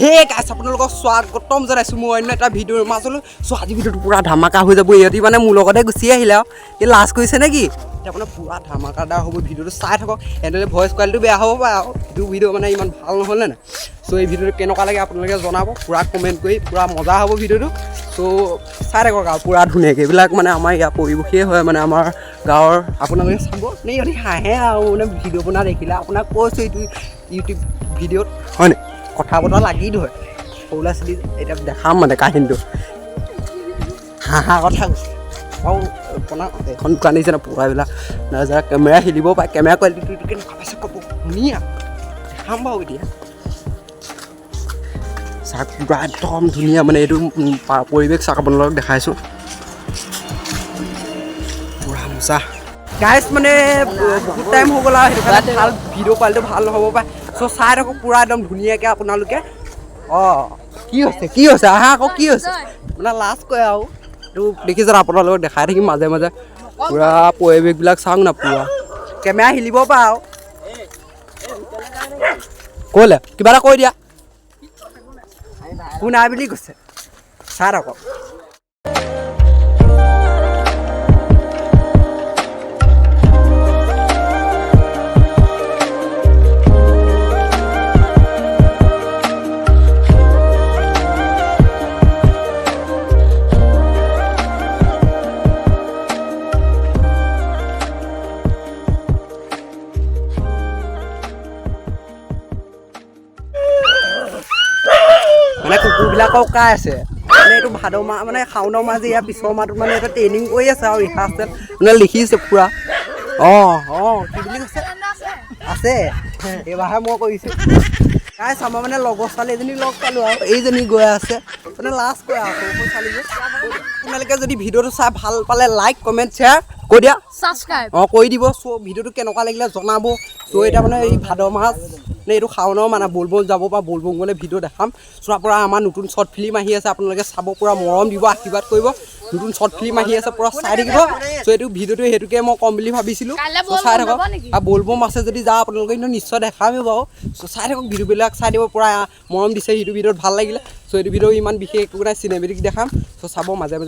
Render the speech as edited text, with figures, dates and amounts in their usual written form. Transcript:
হে গাইছ, আপোনালোকক স্বাগতম জনাইছোঁ মোৰ অন্য এটা ভিডিঅ'ৰ মাজলৈ। চ' আজি ভিডিঅ'টো পূৰা ধামাকা হৈ যাব। ইহঁতি মানে মোৰ লগতে গুচি আহিলে আৰু এই লাজ কৰিছে নেকি। এতিয়া আপোনাৰ পূৰা ধামাকাদাৰ হ'ব, ভিডিঅ'টো চাই থাকক। এনেদৰে ভইচ কোৱালিটিটো বেয়া হ'ব পাৰে আৰু এইটো ভিডিঅ' মানে ইমান ভাল নহ'লে নাই। চ' এই ভিডিঅ'টো কেনেকুৱা লাগে আপোনালোকে জনাব পূৰা কমেণ্ট কৰি, পূৰা মজা হ'ব ভিডিঅ'টো। চ' চাই থাকক আৰু পূৰা ধুনীয়াকৈ। এইবিলাক মানে আমাৰ ইয়াৰ পৰিৱেশেই হয়, মানে আমাৰ গাঁৱৰ। আপোনালোকে চাব নে ইহঁতি হাঁহে আৰু মানে ভিডিঅ' বনা দেখিলে। আপোনাক কৈছোঁ, এইটো ইউটিউব ভিডিঅ'ত হয় নাই কথা বতৰা লাগি ধৰে সৰু ল'ৰা ছোৱালী। এতিয়া দেখাম মানে কাহিনীটো, হাঁহা কথা কৈছে। আৰু আপোনাৰ এখন দোকান দিছে ন, পূৰা এইবিলাক নাযায়, কেমেৰা হিলিব পাৰে। কেমেৰা কোৱালিটিটো কেনেকুৱা পাইছে ক'ব, ধুনীয়া দেখাম বাৰু এতিয়া। চাওক, পূৰা একদম ধুনীয়া মানে এইটো পৰিৱেশ। চাওক, আপোনালোকক দেখাইছোঁ, পূৰা মজা। গাইজ, মানে বহুত টাইম হৈ গ'ল আৰু সেইটো কাৰণে ভাল ভিডিঅ' কোৱালিটি ভাল নহ'ব পাৰে। চ' চাই থাকক পূৰা একদম ধুনীয়াকৈ আপোনালোকে। অঁ, কি হৈছে, কি হৈছে? আহা আকৌ, কি হৈছে? মানে লাজ কৰে আৰু। এইটো দেখিছে, আপোনালোকক দেখাই থাকিম মাজে মাজে। পূৰা পৰিৱেশবিলাক চাওক না, পূৰা কেমেৰা হিলিব পাৰে আৰু। ক'লে কিবা এটা কৈ দিয়া, একো নাই বুলি কৈছে। চাই থাকক। মানে কুকুৰবিলাকক কাই আছে। মানে এইটো ভাদ মাহ, মানে শাওনৰ মাহ যে, ইয়াৰ পিছৰ মাহটোত মানে এটা ট্ৰেইনিং কৰি আছে আৰু ৰিহাৰ্চেল মানে লিখিছে পূৰা। অঁ অঁ কি বুলি কৈছে? আছে, এইবাৰহে মই কৰিছোঁ। গাইছ, আমাৰ মানে লগৰ ছোৱালী এজনী লগ পালোঁ আৰু এইজনী গৈ আছে, মানে লাজ কৰে আৰু সৰু সৰু ছোৱালী যে। আপোনালোকে যদি ভিডিঅ'টো চাই ভাল পালে লাইক, কমেণ্ট, শ্বেয়াৰ কৈ দিয়া। ছাবস্ক্ৰাইব। অঁ, কৰি দিব। চ' ভিডিঅ'টো কেনেকুৱা লাগিলে জনাব। চ' এতিয়া মানে এই ভাদ মাহ নে এইটো শাওনৰ মানে বলবম যাব পৰা, বলবম গ'লে ভিডিঅ' দেখাম। চ' পৰা আমাৰ নতুন শ্বৰ্ট ফিল্ম আহি আছে, আপোনালোকে চাব, পূৰা মৰম দিব, আশীৰ্বাদ কৰিব। নতুন শ্বৰ্ট ফিল্ম আহি আছে, পূৰা চাই থাকিব। চ' এইটো ভিডিঅ'টো সেইটোকে মই ক'ম বুলি ভাবিছিলোঁ। কাইলৈ চ' চাই বলবম থাকক যাব নেকি? আৰু বলবম আছে যদি যাওঁ, আপোনালোকে কিন্তু নিশ্চয় দেখামেই বাৰু। চ' চাই থাকক, ভিডিঅ'বিলাক চাই দিব। পূৰা মৰম দিছে সেইটো ভিডিঅ'ত, ভাল লাগিলে। চ' এইটো ভিডিঅ' ইমান বিশেষ একো নাই, চিনেমেটিক দেখাম। চ' চাব মাজে মাজে।